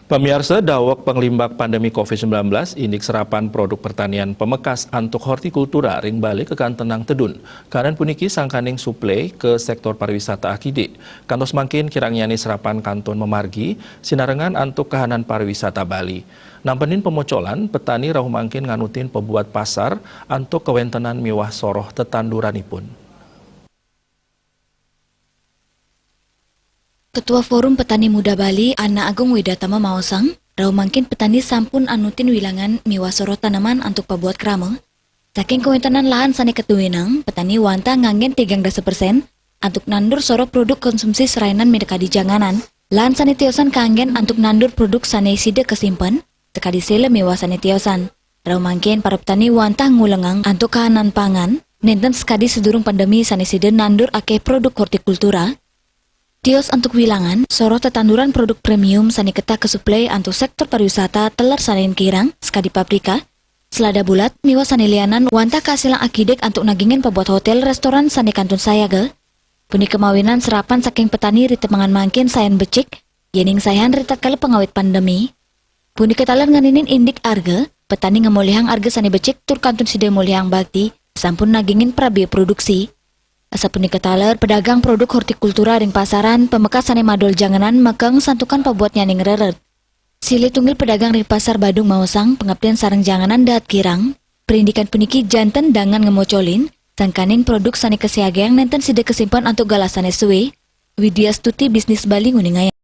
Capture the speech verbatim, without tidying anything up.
Pamiarsa, daweg panglimbak pandemi covid sembilan belas, indik serapan produk pertanian pamekas antuk hortikultura ring Bali kakantenang tedun. Kahanan puniki sangkaning suplai ka sektor pariwisata akidik. Kantos mangkin kirangnyané serapan kantun mamargi, sinarengan antuk kahanan pariwisata Bali. Nampenin pamocolan, petani rauh mangkin nganutin pabuat pasar antuk kawéntenan miwah soroh tetanduranipun. Ketua Forum Petani Muda Bali, Ana Agung Widatama maosang, rauh mangkin petani sampun anutin wilangan miwah soroh taneman antuk pabuat krama. Saking kawéntenan lahan sané katuinang, petani wantah nganggén tigang dasa persen antuk nandur soroh produk konsumsi serainan minakadi janganan. Lahan sané tiosan kanggén antuk nandur produk sané sida kasimpen, sakadi séla miwah sané tiosan. Rauh mangkin para petani wantah ngulengang antuk kahanan pangan, nénten sakadi sadurung pandemi sané sida nandur akéh produk hortikultura. Tios antuk wilangan, soroh tetanduran produk premium sané ketah kasuplai antuk sektor pariwisata taler sané kirang, sakadi paprika, selada bulat, miwah sané lianan wantah kasilang akidik antuk nagingin pabuat hotél restoran sané kantun sayaga. Punika mawinan serapan saking petani ritamangan mangkin sayan becik, yéning sayan ritatkala pangawit pandemi. Punika taler nganinin indik arga, petani ngamolihang arga sané becik tur kantun sida molihang bakti, sampun nagingin prabéa produksi. Asapunika taler pedagang produk hortikultura ring pasaran, pamekas sané madol janganan makeng santukan pabuatnyané ngrered. Silih tunggil pedagang ring Pasar Badung maosang, pangaptian sareng janganan dahat kirang. Parindikan puniki janten dangan ngamocolin, sangkaning produk sané kasiagayang nénten sida kasimpen antuk galah sané sué. Widya Stuti, Bisnis Bali, nguningayang.